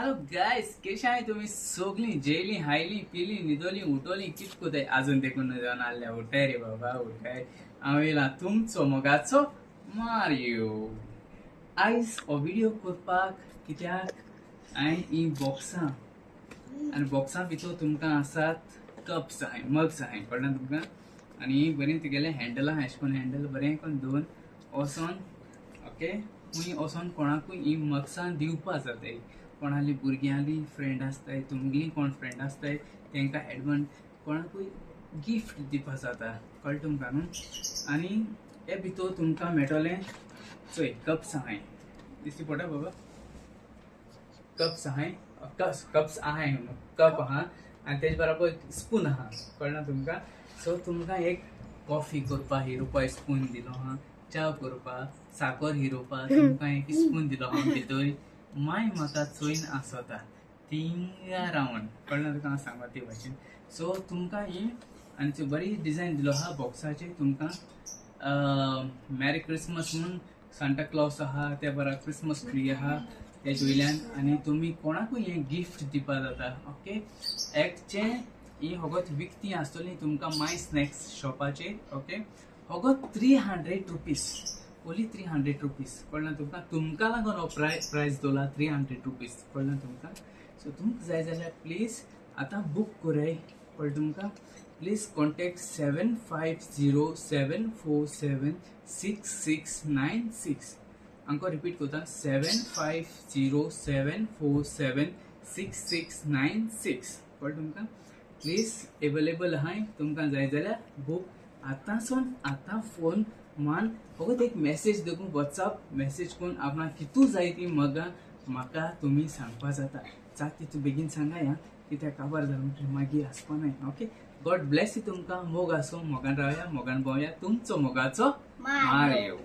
Hello guys, केशे आहाय तुमी सगळीं? जेयली, हायली, पिली, न्हिदोली, उठोली, कित कोताय? आजून देखून जावन आहल्या. उठाय रे बाबा, उठाय. हांव येयला तुमचो मोगाचो मारियो. आयज हो व्हिडिओ करपाक कित्याक हांवें ही बॉक्सां आनी बॉक्सां भितर तुमकां आसात कप्स आहाय, मग्स आहाय, कळ्ळें तुमकां? आनी बरें तुगेलें हँडल आहा, अशें करून हँडल बरें करून दोन वचोन, ओके, खूंय वचोन कोणाकूय ही मग्सां दिवपा जाताय. कोणाली भुरग्यांली फ्रेंड आसताय, तुमगेली कोण फ्रेंड आसताय, तांकां एडवान्स कोणाकूय गिफ्ट दिवपा जाता, कळ्ळें तुमकां न्हू? आनी हे भितर तुमकां मेळटलें, चोय, कप्स आहाय, दिश्टी पडटा बाबा? कप्स आहाय, कप्स, कप्स आहाय, कप आहा आनी तेजे बरोबर स्पून आहा, कळ्ळें तुमकां? सो तुमकां एक कॉफी करपा हिरोवपा स्पून दिलो आहा, च्या करपा, साकर हिरोवपा तुमकां एक स्पून दिलो आहा भितर. माय म्हाका चोयन आसता थिंगा रावन, कळ्ळें तुका हांव सांगता ते भाशेन? सो तुमकां ही आनी बरी डिजायन दिलो आहा बॉक्साचेर तुमकां. मॅरी क्रिसमस म्हणून सांता क्लॉस आहा, त्या बरा क्रिसमस ट्री आहा तेजे वयल्यान. आनी तुमी कोणाकूय हें गिफ्ट दिवपा जाता, ओके? एकचें ही फकत विकती आसतली तुमकां माय स्नॅक्स शॉपाचेर, ओके? फकत ₹300, only ₹300, कळ्ळें तुमकां? तुमकां लागून हो प्रायस दवरला ₹300, कळ्ळें तुमकां? सो तुमकां जाय जाल्यार प्लीज आतां बूक कराय, कळ्ळें तुमकां? Please contact 7507476696. आमकां रिपीट करता, 7507476696, कळ्ळें तुमकां? प्लीज, एवेलेबल आहाय. तुमकां जाय जाल्यार बूक आतांसून आतां फोन मान फकत एक मॅसेज देखून, वॉट्सअप मॅसेज करून आपणाक कितू जाय ती मगां म्हाका तुमी सांगपा जाता. जाता तितू बेगीन सांगा या, कित्याक काबार जालें म्हणटकीर मागीर आसपा नाय. ओके, गॉड ब्लेस तुमकां. मोग आसूं, मोगान रावया, मोगान भोंवया. तुमचो मोगाचो मारियो.